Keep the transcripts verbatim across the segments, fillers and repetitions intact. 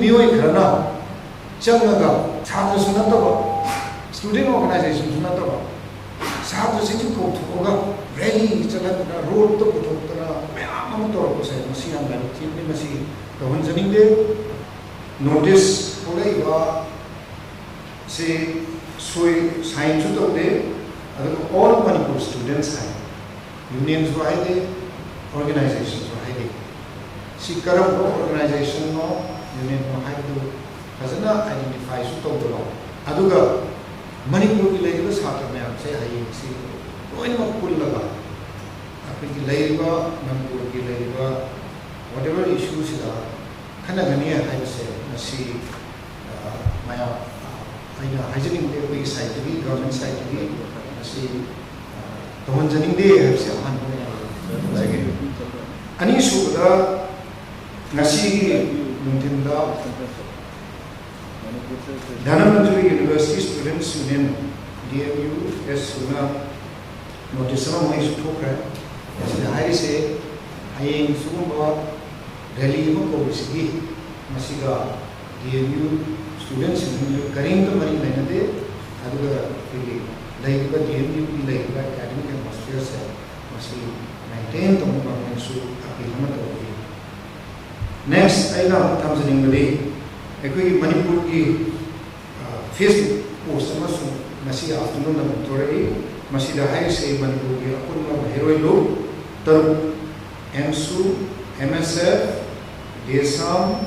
ꯃꯤꯑꯣꯏ ꯈꯔꯅ ꯆꯪꯉꯒ, ꯁꯥꯇ꯭ꯔꯁꯨ ꯅꯠꯇꯕ, student organizationꯁꯨ ꯅꯠꯇꯕ, ꯁꯥꯇ꯭ꯔꯁꯤꯡꯁꯤ ꯀꯧꯊꯣꯛꯑꯒ rally ꯆꯠꯍꯟꯗꯅ, roadꯇ ꯄꯨꯊꯣꯛꯇꯅ ꯃꯌꯥꯝ ꯑꯃ ꯇꯧꯔꯛꯄꯁꯦ, ꯃꯁꯤ ꯌꯥꯝ negative ꯅꯤ꯫ ꯃꯁꯤ ꯇꯧꯍꯟꯖꯅꯤꯡꯗꯦ꯫ Notice ꯊꯣꯛꯂꯛꯏꯕ ꯁꯤ ꯁꯣꯏ-, signꯁꯨ ꯇꯧꯗꯦ꯫ ꯑꯗꯨꯒ All Manipur Students ꯍꯥꯏ, unionꯁꯨ ꯍꯥꯏꯗꯦ, organizationꯁꯨ ꯍꯥꯏꯗꯦ꯫ ꯁꯤ ꯀꯔꯝꯕ organizationꯅꯣ, unionꯅꯣ ꯍꯥꯏꯕꯗꯨ ꯐꯖꯅ identifyꯁꯨ ꯇꯧꯗꯕ꯫ ꯑꯗꯨꯒ ꯃꯅꯤꯄꯨꯔꯒꯤ ꯂꯩꯔꯤꯕ ꯁꯥꯇ꯭ꯔ ꯃꯌꯥꯝꯁꯦ ꯍꯌꯦꯡ ꯁꯤ ꯂꯣꯏꯅꯃꯛ ꯄꯨꯜꯂꯒ ꯑꯩꯈꯣꯏꯒꯤ ꯂꯩꯔꯤꯕ, ꯃꯅꯤꯄꯨꯔꯒꯤ ꯂꯩꯔꯤꯕ whatever issueꯁꯤꯗ ꯈꯟꯅꯒꯅꯤ ꯍꯥꯏꯕꯁꯦ ꯉꯁꯤ, ꯑ, ꯃꯌꯥꯝ, ꯑ, ꯑꯩꯅ ꯍꯥꯏꯖꯅꯤꯡꯕꯗꯤ ꯑꯩꯈꯣꯏꯒꯤ sideꯇꯒꯤ, government sideꯇꯒꯤ ꯉꯁꯤ, ꯑ, ꯇꯧꯍꯟꯖꯅꯤꯡꯗꯦ ꯍꯥꯏꯕꯁꯦ ꯑꯍꯥꯟꯕ ꯑꯣꯏꯅ ꯍꯥꯏꯖꯒꯦ꯫ ꯑꯅꯤꯁꯨꯕꯗ, ꯉꯁꯤꯒꯤ ꯅꯨꯡꯊꯤꯜꯗ Dhananjali University Students Union, D M U S Uꯅ notice ꯑꯃ ꯃꯣꯏꯁꯨ ꯊꯣꯛꯈ꯭ꯔꯦ꯫ ꯁꯤꯗ ꯍꯥꯏꯔꯤꯁꯦ, ꯍꯌꯦꯡ ꯁꯤꯒꯨꯝꯕ rally ꯑꯃ ꯀꯧꯔꯤꯁꯤꯒꯤ ꯃꯁꯤꯒ D M U students ꯁꯤꯡꯁꯤꯁꯨ ꯀꯔꯤꯝꯇ ꯃꯔꯤ ꯂꯩꯅꯗꯦ꯫ ꯑꯗꯨꯒ ꯑꯩꯈꯣꯏꯒꯤ ꯂꯩꯔꯤꯕ D M Uꯒꯤ ꯂꯩꯔꯤꯕ academic atmosphereꯁꯦ ꯃꯁꯤ maintain ꯇꯧꯅꯕ ꯃꯣꯏꯁꯨ appeal ꯑꯃ ꯇꯧꯔꯤ꯫ Next ꯑꯩꯅ ꯑꯃꯨꯛ ꯊꯝꯖꯅꯤꯡꯕꯗꯤ, ꯑꯩꯈꯣꯏꯒꯤ ꯃꯅꯤꯄꯨꯔꯒꯤ, ꯑ, Facebook post ꯑꯃꯁꯨ ꯉꯁꯤ afternoonꯗ ꯑꯃꯨꯛ ꯊꯣꯔꯛꯏ꯫ ꯃꯁꯤꯗ ꯍꯥꯏꯔꯤꯁꯦ, ꯃꯅꯤꯄꯨꯔꯒꯤ ꯑꯄꯨꯟꯕ ꯃꯍꯩꯔꯣꯏ ꯂꯨꯞ ꯇꯔꯨꯛ, AMSU, M S F, DESAM,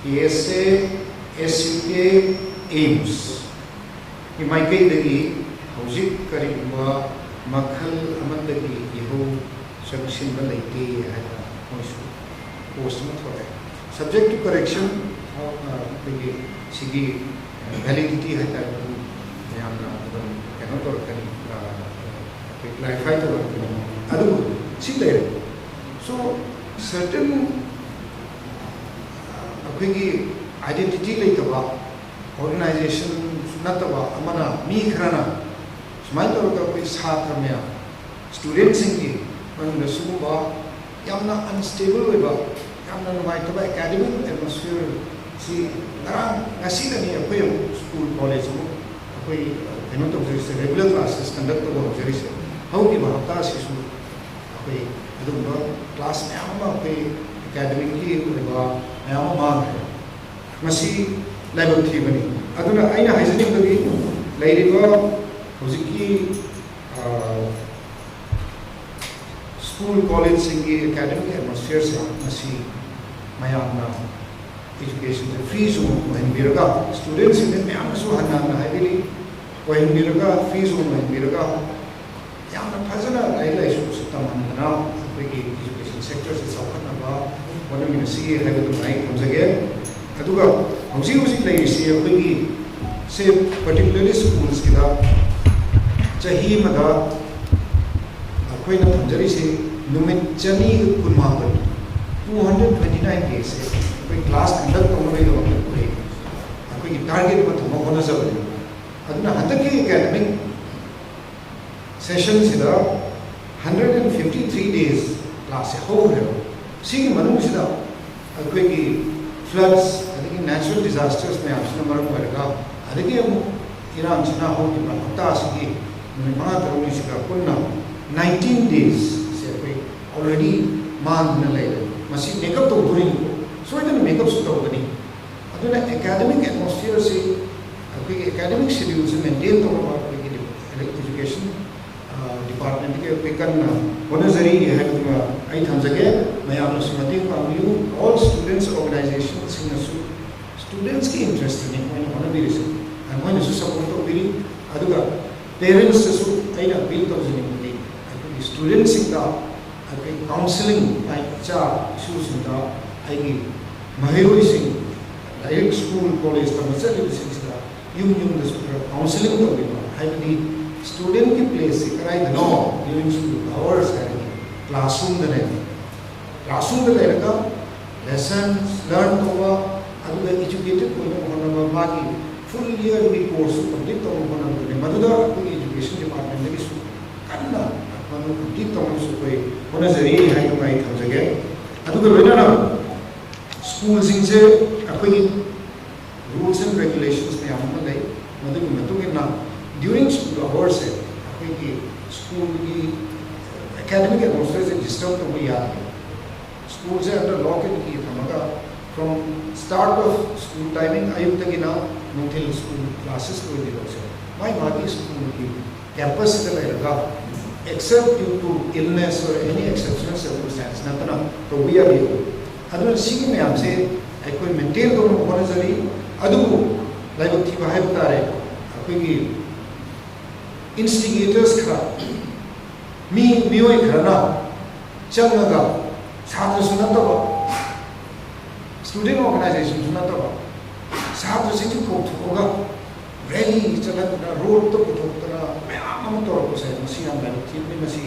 K S A, S U K, AIIMS ꯒꯤ ꯃꯥꯏꯀꯩꯗꯒꯤ ꯍꯧꯖꯤꯛ ꯀꯔꯤꯒꯨꯝꯕ ꯃꯈꯜ ꯑꯃꯠꯇꯒꯤ ꯏꯍꯧ ꯆꯪꯁꯤꯟꯕ ꯂꯩꯇꯦ ꯍꯥꯏꯅ ꯃꯣꯏꯁꯨ post ꯑꯃ ꯊꯣꯛꯑꯦ꯫ Subject to correction, ꯑ, ꯑꯩꯈꯣꯏꯒꯤ ꯁꯤꯒꯤ validity ꯍꯥꯏꯇꯥꯔꯦ, ꯑꯗꯨ ꯃꯌꯥꯝꯅ ꯑꯗꯨꯝ ꯀꯩꯅꯣ ꯇꯧꯔꯛꯀꯅꯤ, ꯑ, ꯑꯩꯈꯣꯏ clarify ꯇꯧꯔꯛꯀꯅꯤ꯫ ꯑꯗꯨꯕꯨ ꯁꯤ ꯂꯩꯔꯦ꯫ So, certain, ꯑ, ꯑꯩꯈꯣꯏꯒꯤ identity ꯂꯩꯇꯕ organization ꯅꯠꯇꯕ ꯑꯃꯅ, ꯃꯤ ꯈꯔꯅ ꯁꯨꯃꯥꯏꯅ ꯇꯧꯔꯒ ꯑꯩꯈꯣꯏ ꯁꯥꯇ꯭ꯔ ꯃꯌꯥꯝ, studentꯁꯤꯡꯒꯤ ꯃꯅꯨꯡꯗ ꯁꯤꯒꯨꯝꯕ ꯌꯥꯝꯅ unstable ꯑꯣꯏꯕ, ꯌꯥꯝꯅ ꯅꯨꯡꯉꯥꯏꯇꯕ academic atmosphere ꯁꯤ ꯉꯁꯤꯗꯅꯤ ꯑꯩꯈꯣꯏ ꯑꯃꯨꯛ ꯁ꯭ꯀꯨꯜ ꯀꯣꯂꯦꯖ ꯑꯃꯨꯛ ꯑꯩꯈꯣꯏ ꯀꯩꯅꯣ ꯇꯧꯖꯔꯤꯁꯦ, ꯔꯦꯒꯨꯂꯔ ꯀ꯭ꯂꯥꯁꯦꯁ ꯀꯟꯗꯛ ꯇꯧꯕ ꯍꯧꯖꯔꯤꯁꯦ꯫ ꯍꯧꯈꯤꯕ ꯍꯞꯇꯥ ꯑꯁꯤꯁꯨ ꯑꯩꯈꯣꯏ ꯑꯗꯨꯒꯨꯝꯕ ꯀ꯭ꯂꯥꯁ ꯃꯌꯥꯝ ꯑꯃ ꯑꯩꯈꯣꯏ ꯑꯦꯀꯥꯗꯃꯤꯛꯀꯤ ꯑꯣꯏꯕ ꯃꯌꯥꯝ ꯑꯃ ꯃꯥꯡꯈ꯭ꯔꯦ꯫ ꯃꯁꯤ ꯂꯥꯏꯕꯛ ꯊꯤꯕꯅꯤ꯫ ꯑꯗꯨꯅ ꯑꯩꯅ ꯍꯥꯏꯖꯅꯤꯡꯕꯗꯤ ꯂꯩꯔꯤꯕ ꯍꯧꯖꯤꯛꯀꯤ ꯁ꯭ꯀꯨꯜ ꯀꯣꯂꯦꯖꯁꯤꯡꯒꯤ ꯑꯦꯀꯥꯗꯃꯤꯛ ꯑꯦꯠꯃꯣꯁꯐꯤꯌꯔꯁꯦ ꯃꯁꯤ ꯃꯌꯥꯝꯅ ꯏꯖꯨꯀꯦꯁꯟꯁꯦ ꯐ꯭ꯔꯤ ꯖꯣꯟ ꯑꯣꯏꯍꯟꯕꯤꯔꯒ, ꯁ꯭ꯇꯨꯗꯦꯟꯁꯤꯡꯗ ꯃꯌꯥꯝꯅꯁꯨ ꯍꯟꯅ ꯍꯟꯅ ꯍꯥꯏꯕꯤꯔꯤ, ꯑꯣꯏꯍꯟꯕꯤꯔꯒ, ꯐ꯭ꯔꯤ ꯖꯣꯟ ꯑꯣꯏꯍꯟꯕꯤꯔꯒ ꯌꯥꯝꯅ ꯐꯖꯅ ꯂꯥꯏꯔꯤꯛ ꯂꯥꯏꯁꯨꯁꯨ ꯇꯝꯍꯟꯗꯅ ꯑꯩꯈꯣꯏꯒꯤ ꯏꯖꯨꯀꯦꯁꯟ ꯁꯦꯛꯇꯔꯁꯦ ꯆꯥꯎꯈꯠꯅꯕ ꯍꯣꯠꯅꯃꯤꯟꯅꯁꯤ ꯍꯥꯏꯕꯗꯨꯃ ꯑꯩ ꯊꯝꯖꯒꯦ꯫ ꯑꯗꯨꯒ ꯍꯧꯖꯤꯛ ꯍꯧꯖꯤꯛ ꯂꯩꯔꯤꯁꯤ ꯑꯩꯈꯣꯏꯒꯤ ꯁꯦ ꯄꯔꯇꯤꯀꯨꯂꯔꯂꯤ ꯁ꯭ꯀꯨꯜꯁꯀꯤꯗ ꯆꯍꯤ ꯑꯃꯗ ꯑꯩꯈꯣꯏꯅ ꯊꯝꯖꯔꯤꯁꯤ ꯅꯨꯃꯤꯠ ꯆꯅꯤꯒ ꯀꯨꯟꯃꯥꯄꯟ, two hundred twenty nine days ꯁꯦ ꯑꯩꯈꯣꯏ ꯀ꯭ꯂꯥꯁ ꯀꯟꯗꯛ ꯇꯧꯅꯕꯒꯤꯗꯃꯛꯇ ꯑꯩꯈꯣꯏ ꯑꯩꯈꯣꯏꯒꯤ ꯇꯥꯔꯒꯦꯠ ꯑꯃ ꯊꯝꯕ ꯍꯣꯠꯅꯖꯕꯅꯤ꯫ ꯑꯗꯨꯅ ꯍꯟꯗꯛꯀꯤ academic ꯁꯦꯁꯟꯁꯤꯗ hundred and fifty three days ꯀ꯭ꯂꯥꯁꯁꯦ ꯍꯧꯈ꯭ꯔꯦꯕ꯫ ꯁꯤꯒꯤ ꯃꯅꯨꯡꯁꯤꯗ ꯑꯩꯈꯣꯏꯒꯤ ꯐ꯭ꯂꯠꯁ ꯑꯗꯒꯤ ꯅꯦꯆꯔꯦꯜ ꯗꯤꯖꯥꯁꯇꯔꯁ ꯃꯌꯥꯝꯁꯤꯅ ꯃꯔꯝ ꯑꯣꯏꯔꯒ, ꯑꯗꯒꯤ ꯑꯃꯨꯛ ꯏꯔꯥꯡꯁꯤꯅ ꯍꯧꯈꯤꯕ ꯍꯞꯇꯥ ꯑꯁꯤꯒꯤ ꯅꯨꯃꯤꯠ ꯃꯉꯥ ꯇꯔꯨꯛꯅꯤꯁꯤꯒ ꯄꯨꯟꯅ nineteen days ꯁꯦ ꯑꯩꯈꯣꯏ ꯑꯣꯜꯔꯦꯗꯤ ꯃꯥꯡꯗꯨꯅ ꯂꯩꯔꯦ꯫ ꯃꯁꯤ ꯃꯦꯀꯞ ꯇꯧꯗꯣꯔꯤꯅꯤꯀꯣ, ꯁꯣꯏꯗꯅ ꯃꯦꯀꯞꯁꯨ ꯇꯧꯒꯅꯤ꯫ ꯑꯗꯨꯅ ꯑꯦꯀꯥꯗꯃꯤꯛ ꯑꯦꯠꯃꯣꯁꯐꯤꯌꯔꯁꯤ, ꯑꯩꯈꯣꯏꯒꯤ ꯑꯦꯀꯥꯗꯃꯤꯛ ꯁꯦꯗ꯭ꯌꯨꯜꯁꯤ ꯃꯦꯟꯇꯦꯟ ꯇꯧꯅꯕ ꯑꯩꯈꯣꯏꯒꯤ ꯏꯖꯨꯀꯦꯁꯟ ꯗꯤꯄꯥꯔꯠꯃꯦꯟꯠꯀꯤ ꯑꯩꯈꯣꯏ ꯀꯟꯅ ꯍꯣꯠꯅꯖꯔꯤ ꯍꯥꯏꯕꯗꯨꯃ ꯑꯩ ꯊꯝꯖꯒꯦ꯫ ꯃꯌꯥꯝꯅꯁꯨ ꯃꯇꯦꯡ ꯄꯥꯡꯕꯤꯌꯨ꯫ ꯑꯣꯜ ꯁ꯭ꯇꯨꯗꯦꯟꯠꯁ ꯑꯣꯔꯒꯅꯥꯏꯖꯦꯁꯟꯁꯤꯡꯅꯁꯨ ꯁ꯭ꯇꯨꯗꯦꯟꯠꯁꯀꯤ ꯏꯟꯇꯔꯦꯁꯇꯅꯤ ꯃꯣꯏꯅ ꯍꯣꯠꯅꯕꯤꯔꯤꯁꯦ, ꯃꯣꯏꯅꯁꯨ ꯁꯄꯣꯔꯠ ꯇꯧꯕꯤꯔꯤ꯫ ꯑꯗꯨꯒ ꯄꯦꯔꯦꯟꯠꯁꯇꯁꯨ ꯑꯩꯅ ꯑꯄꯤꯜ ꯇꯧꯖꯅꯤꯡꯕꯗꯤ, ꯑꯩꯈꯣꯏꯒꯤ ꯁ꯭ꯇꯨꯗꯦꯟꯠꯁꯤꯡꯗ ꯑꯩꯈꯣꯏ ꯀꯥꯎꯟꯁꯤꯂꯤꯡ, ꯏꯆꯥ ꯏꯁꯨꯁꯤꯡꯗ, ꯑꯩꯒꯤ ꯃꯍꯩꯔꯣꯏꯁꯤꯡ ꯂꯥꯏꯔꯤꯛ ꯁ꯭ꯀꯨꯜ ꯀꯣꯂꯦꯖ ꯇꯝꯕ ꯆꯠꯂꯤꯕꯁꯤꯡꯁꯤꯗ ꯌꯨꯝ ꯌꯨꯝꯗꯁꯨ ꯈꯔ ꯀꯥꯎꯟꯁꯤꯂꯤꯡ ꯇꯧꯕꯤꯕ, ꯍꯥꯏꯕꯗꯤ ꯁ꯭ꯇꯨꯗꯦꯟꯠꯀꯤ ꯄ꯭ꯂꯦꯁꯁꯦ ꯀꯗꯥꯏꯗꯅꯣ during school hours ꯍꯥꯏꯔꯗꯤ ꯀ꯭ꯂꯥꯁꯔꯨꯝꯗꯅꯦꯕ꯫ ꯀ꯭ꯂꯥꯁꯔꯨꯝꯗ ꯂꯩꯔꯒ ꯂꯦꯁꯟ ꯂꯔꯟ ꯇꯧꯕ, ꯑꯗꯨꯒ ꯏꯖꯨꯀꯦꯇꯦꯗ ꯑꯣꯏꯅꯕ ꯍꯣꯠꯅꯕ, ꯃꯥꯒꯤ ꯐꯨꯜ ꯏꯌꯔꯒꯤ ꯀꯣꯔꯁꯁꯨ ꯀꯝꯄ꯭ꯂꯤꯠ ꯇꯧꯅꯕ ꯍꯣꯠꯅꯕꯗꯨꯅꯤ꯫ ꯃꯗꯨꯗ ꯑꯩꯈꯣꯏꯒꯤ ꯏꯖꯨꯀꯦꯁꯟ ꯗꯤꯄꯥꯔꯠꯃꯦꯟꯠꯇꯒꯤꯁꯨ ꯀꯟꯅ ꯃꯗꯨ ꯀꯝꯄ꯭ꯂꯤꯠ ꯇꯧꯅꯕꯁꯨ ꯑꯩꯈꯣꯏ ꯍꯣꯠꯅꯖꯔꯤ ꯍꯥꯏꯗꯨꯃ ꯑꯩ ꯊꯝꯖꯒꯦ꯫ ꯑꯗꯨꯒ ꯂꯣꯏꯅꯅ ꯁ꯭ꯀꯨꯜꯁꯤꯡꯁꯦ ꯑꯩꯈꯣꯏꯒꯤ ꯔꯨꯜꯁ ꯌꯥꯗꯦ꯫ ꯁ꯭ꯀꯨꯜꯁꯦ under lock and key ꯊꯝꯃꯒ from start of school timing, ꯑꯌꯨꯛꯇꯒꯤꯅ ꯅꯨꯡꯊꯤꯜ ꯁ꯭ꯀꯨꯜ ꯀ꯭ꯂꯥꯁꯦꯁ ꯂꯣꯏꯗ꯭ꯔꯤꯐꯥꯎꯁꯦ ꯃꯥꯏ ꯃꯥꯒꯤ ꯁ꯭ꯀꯨꯜꯒꯤ ꯀꯦꯝꯄꯁꯇ ꯂꯩꯔꯒ except due to illness or any exceptional circumstance ꯅꯠꯇꯅ ꯇꯧꯕ ꯌꯥꯗꯦ꯫ ꯑꯗꯨꯅ ꯁꯤꯒꯤ ꯃꯌꯥꯝꯁꯦ ꯑꯩꯈꯣꯏ ꯃꯦꯟꯇꯦꯟ ꯇꯧꯅꯕ ꯍꯣꯠꯅꯖꯔꯤ꯫ ꯑꯗꯨꯕꯨ ꯂꯥꯏꯕꯛ ꯊꯤꯕ ꯍꯥꯏꯕ ꯇꯥꯔꯦ, ꯑꯩꯈꯣꯏꯒꯤ ꯏꯟꯁꯇꯤꯒꯦꯇꯔꯁ ꯈꯔ, ꯃꯤ ꯃꯤꯑꯣꯏ ꯈꯔꯅ ꯆꯪꯉꯒ ꯁꯥꯇ꯭ꯔꯁꯨ ꯅꯠꯇꯕ, ꯁ꯭ꯇꯨꯗꯦꯟ ꯑꯣꯔꯒꯅꯥꯏꯖꯦꯁꯟꯁꯨ ꯅꯠꯇꯕ, ꯁꯥꯇ꯭ꯔꯁꯤꯡꯁꯨ ꯀꯧꯊꯣꯛꯑꯒ ꯔꯦꯂꯤ ꯆꯠꯍꯟꯗꯅ, ꯔꯣꯗꯇ ꯄꯨꯊꯣꯛꯇꯅ ꯃꯌꯥꯝ ꯑꯃ ꯇꯧꯔꯛꯄꯁꯦ ꯃꯁꯤ ꯌꯥꯝ ꯂꯥꯏꯕꯛ ꯊꯤꯕꯅꯤ꯫ ꯃꯁꯤ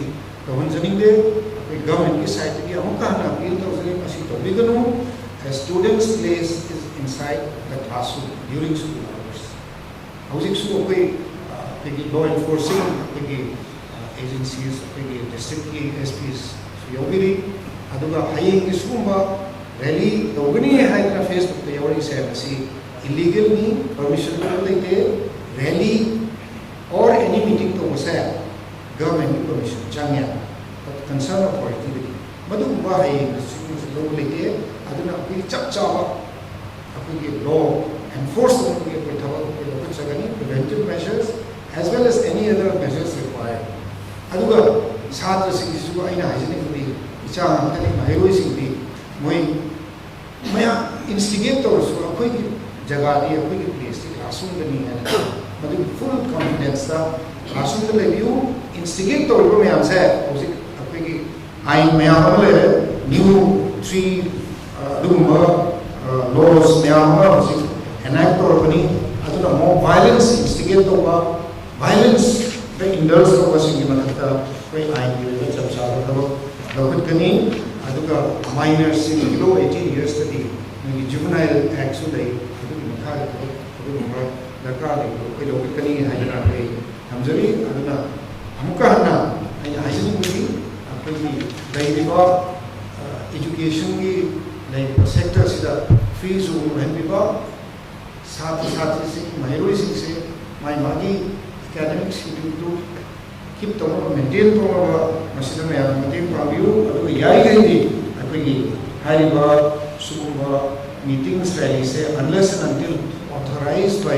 ꯇꯧꯍꯟꯖꯅꯤꯡꯗꯦ꯫ ꯑꯩꯈꯣꯏ ꯒꯚꯔꯟꯃꯦꯟꯠꯀꯤ ꯁꯥꯏꯠꯇꯒꯤ ꯑꯃꯨꯛꯀ ꯍꯟꯅ ꯑꯄꯤꯜ ꯇꯧꯖꯔꯤ, ꯃꯁꯤ ꯇꯧꯕꯤꯒꯅꯨ꯫ A student's place is inside the classroom during school hours. ꯍꯧꯖꯤꯛꯁꯨ ꯑꯩꯈꯣꯏ, ꯑ, ꯑꯩꯈꯣꯏꯒꯤ ꯂꯣ ꯑꯦꯟꯐꯣꯔꯁꯤꯡ ꯑꯩꯈꯣꯏꯒꯤ, ꯑ, ꯑꯦꯖꯦꯟꯁꯤꯁ, ꯑꯩꯈꯣꯏꯒꯤ ꯗꯤꯁꯇ꯭ꯔꯤꯛꯀꯤ ꯑꯦꯁ ꯄꯤꯁꯨ ꯌꯥꯎꯕꯤꯔꯤ꯫ ꯑꯗꯨꯒ ꯍꯌꯦꯡꯒꯤ ꯁꯤꯒꯨꯝꯕ ꯔꯦꯂꯤ ꯇꯧꯒꯅꯤ ꯍꯥꯏꯗꯅ ꯐꯦꯁꯕꯨꯛꯇ ꯌꯥꯎꯔꯛꯏꯁꯦ, ꯃꯁꯤ ꯏꯂꯤꯒꯦꯜꯅꯤ, ꯄꯔꯃꯤꯁꯟ ꯂꯩꯇꯦ꯫ ꯔꯦꯂꯤ or any meeting ꯇꯧꯕꯁꯦ ꯒꯚꯔꯟꯃꯦꯟꯠꯀꯤ ꯄꯔꯃꯤꯁꯟ ꯆꯪꯉꯦ, ꯀꯟꯁꯔꯟ ꯑꯣꯊꯣꯔꯤꯇꯤꯗꯒꯤ꯫ ꯃꯗꯨꯒꯨꯝꯕ ꯍꯌꯦꯡ ꯁꯤꯒꯨꯝꯕꯁꯦ ꯂꯧꯕ ꯂꯩꯇꯦ꯫ ꯑꯗꯨꯅ ꯑꯩꯈꯣꯏꯒꯤ ꯆꯞ ꯆꯥꯕ ꯑꯩꯈꯣꯏꯒꯤ ꯂꯣ ꯑꯦꯟꯐꯣꯔꯁ ꯇꯧꯅꯕꯒꯤ ꯑꯩꯈꯣꯏ ꯊꯕꯛ ꯑꯩꯈꯣꯏ ꯂꯧꯈꯠꯆꯒꯅꯤ, preventive measures as well as any other measures required꯫ ꯑꯗꯨꯒ ꯁꯥꯇ꯭ꯔꯁꯤꯡꯁꯤꯁꯨ ꯑꯩꯅ ꯍꯥꯏꯖꯅꯤꯡꯕꯗꯤ, ꯏꯆꯥ ꯉꯥꯛꯇꯅꯤ, ꯃꯍꯩꯔꯣꯏꯁꯤꯡꯗꯤ ꯃꯣꯏ ꯃꯌꯥꯝ ꯏꯟꯁꯇꯤꯒꯦꯠ ꯇꯧꯔꯁꯨ ꯑꯩꯈꯣꯏꯒꯤ ꯖꯒꯥꯗꯤ, ꯑꯩꯈꯣꯏꯒꯤ ꯄ꯭ꯂꯦꯁꯇꯤ ꯀ꯭ꯂꯥꯁꯔꯨꯝꯗꯅꯤ ꯍꯥꯏꯅ ꯃꯗꯨꯒꯤ ꯐꯨꯜ ꯀꯟꯐꯤꯗꯦꯟꯁꯇ ꯀ꯭ꯂꯥꯁꯔꯨꯝꯗ ꯂꯩꯕꯤꯌꯨ꯫ ꯏꯟꯁꯇꯤꯒꯦꯠ ꯇꯧꯔꯤꯕ ꯃꯌꯥꯝꯁꯦ ꯍꯧꯖꯤꯛ ꯑꯩꯈꯣꯏꯒꯤ ꯑꯥꯏꯟ ꯃꯌꯥꯝ ꯑꯃ ꯂꯩꯔꯦ, ꯅ꯭ꯌꯨ ꯊ꯭ꯔꯤ, ꯑ, ꯑꯗꯨꯒꯨꯝꯕ, ꯑ, ꯂꯣꯁ ꯃꯌꯥꯝ ꯑꯃ ꯍꯧꯖꯤꯛ ꯑꯦꯅꯦꯛ ꯇꯧꯔꯛꯄꯅꯤ꯫ ꯑꯗꯨꯅ ꯃꯣ ꯚꯥꯏꯂꯦꯟꯁ ꯏꯟꯁꯇꯤꯒꯦꯠ ꯇꯧꯕ, ꯚꯥꯏꯂꯦꯟꯁꯇ ꯏꯟꯗꯜꯖ ꯇꯧꯕꯁꯤꯡꯒꯤ ꯃꯊꯛꯇ ꯑꯩꯈꯣꯏ ꯑꯥꯏꯟꯒꯤ ꯑꯣꯏꯕ ꯆꯞ ꯆꯥꯕ ꯊꯕꯛ ꯂꯧꯈꯠꯀꯅꯤ꯫ ꯑꯗꯨꯒ ꯃꯥꯏꯅꯔꯁꯤꯡ below eighteen ꯏꯌꯔꯁꯇꯗꯤ ꯃꯣꯏꯒꯤ ꯖꯨꯕꯅꯥꯏꯜ ꯑꯦꯛꯁꯨ ꯂꯩ, ꯑꯗꯨꯒꯤ ꯃꯈꯥꯒꯤ ꯊꯕꯛ ꯑꯗꯨꯒꯨꯝꯕ ꯗꯔꯀꯥꯔ ꯂꯩꯕꯗꯨ ꯑꯩꯈꯣꯏ ꯂꯧꯈꯠꯀꯅꯤ ꯍꯥꯏꯗꯅ ꯑꯩ ꯊꯝꯖꯔꯤ꯫ ꯑꯗꯨꯅ ꯑꯃꯨꯛꯀ ꯍꯟꯅ ꯑꯩꯅ ꯍꯥꯏꯖꯅꯤꯡꯕꯗꯤ, ꯑꯩꯈꯣꯏꯒꯤ ꯂꯩꯔꯤꯕ, ꯑ, ꯏꯗꯨꯀꯦꯁꯟꯒꯤ ꯂꯩꯔꯤꯕ ꯁꯦꯛꯇꯔꯁꯤꯗ ꯐ꯭ꯔꯤꯁꯨ ꯑꯣꯏꯍꯟꯕꯤꯕ, ꯁꯥꯇ꯭ꯔ ꯁꯥꯇ꯭ꯔꯤꯁꯤꯡ, ꯃꯍꯩꯔꯣꯏꯁꯤꯡꯁꯦ ꯃꯥꯒꯤ ꯃꯥꯒꯤ ꯑꯦꯀꯥꯗꯃꯤꯛ ꯁꯦꯗ꯭ꯌꯨꯜꯗꯨ ꯀꯤꯞ ꯇꯧꯅꯕ, ꯃꯦꯟꯇꯦꯟ ꯇꯧꯅꯕ ꯃꯁꯤꯗ ꯃꯌꯥꯝꯅ ꯃꯇꯦꯡ ꯄꯥꯡꯕꯤꯌꯨ꯫ ꯑꯗꯨꯒ ꯌꯥꯔꯤꯈꯩꯗꯤ ꯑꯩꯈꯣꯏꯒꯤ ꯍꯥꯏꯔꯤꯕ ꯁꯤꯒꯨꯝꯕ ꯃꯤꯇꯤꯡꯁ ꯔꯦꯂꯤꯁꯦ unless and until authorized by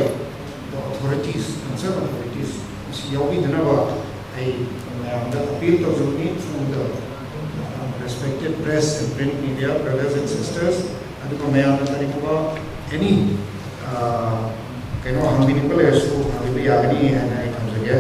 the authorities, concerned authorities, ꯃꯁꯤ ꯌꯥꯎꯕꯤꯗꯅꯕ ꯑꯩ ꯃꯌꯥꯝꯗ ꯑꯄꯤꯜ ꯇꯧꯖꯕꯅꯤ꯫ Through the respected press and print media brothers and sisters, ꯑꯗꯨꯒ ꯃꯌꯥꯝꯅ ꯀꯔꯤꯒꯨꯝꯕ ꯑꯦꯅꯤ ꯀꯩꯅꯣ ꯍꯪꯕꯤꯅꯤꯡꯕ ꯂꯩꯔꯁꯨ ꯍꯪꯕꯤꯕ ꯌꯥꯒꯅꯤ ꯍꯥꯏꯅ ꯑꯩ ꯊꯝꯖꯒꯦ꯫